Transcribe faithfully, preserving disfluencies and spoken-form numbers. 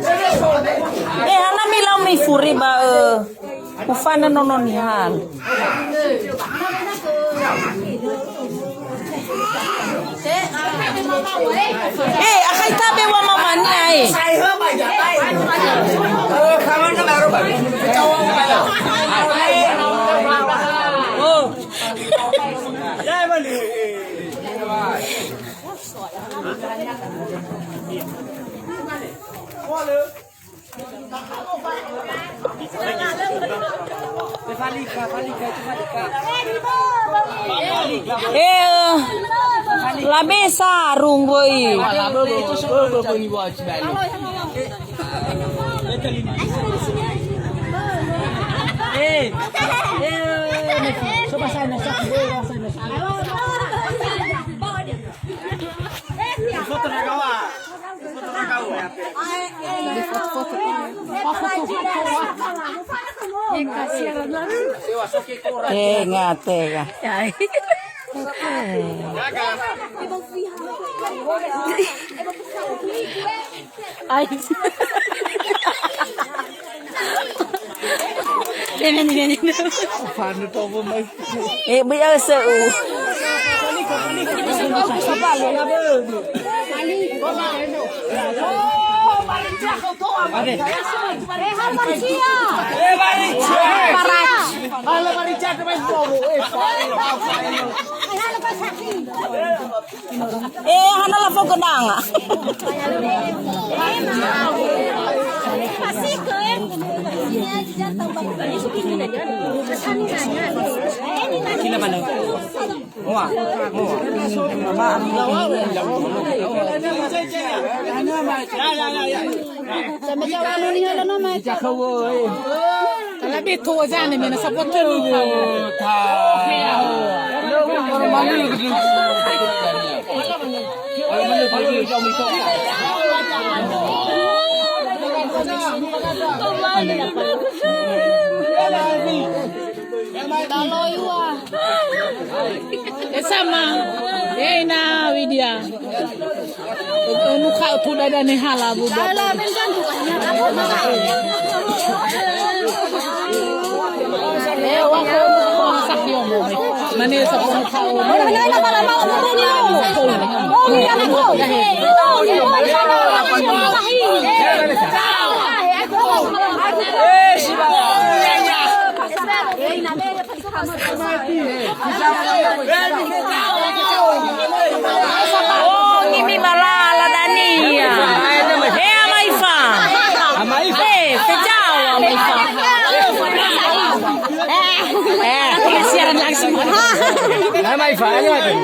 Eh, hana milau mifuri ba, eh, ufana nono nihal. Eh, akai tabe wa mamania, eh. Oh. Eh, labe sarung, woi. Eh, eh, coba saya masak, eh, saya masak. Foto na kawa. Tenga, tenga. Ai. Eh, beri saya seu. Eh, hana lafo genanga. Kila mana? Mua, mua. Talabe toa zane mena sapotu. Esama, eina Widya. Unu ka tu dada ne hala bu. Dala bentan tu kan. Eh, wa ko, ko, sakio mo. Mane sa ko. Oh, ngimi malala dania. Eh, Ama Ifa. Ama Ifa. Eh, Fejao, Ama Ifa. Eh, siaran langsung. Ama Ifa, ayo, ayo.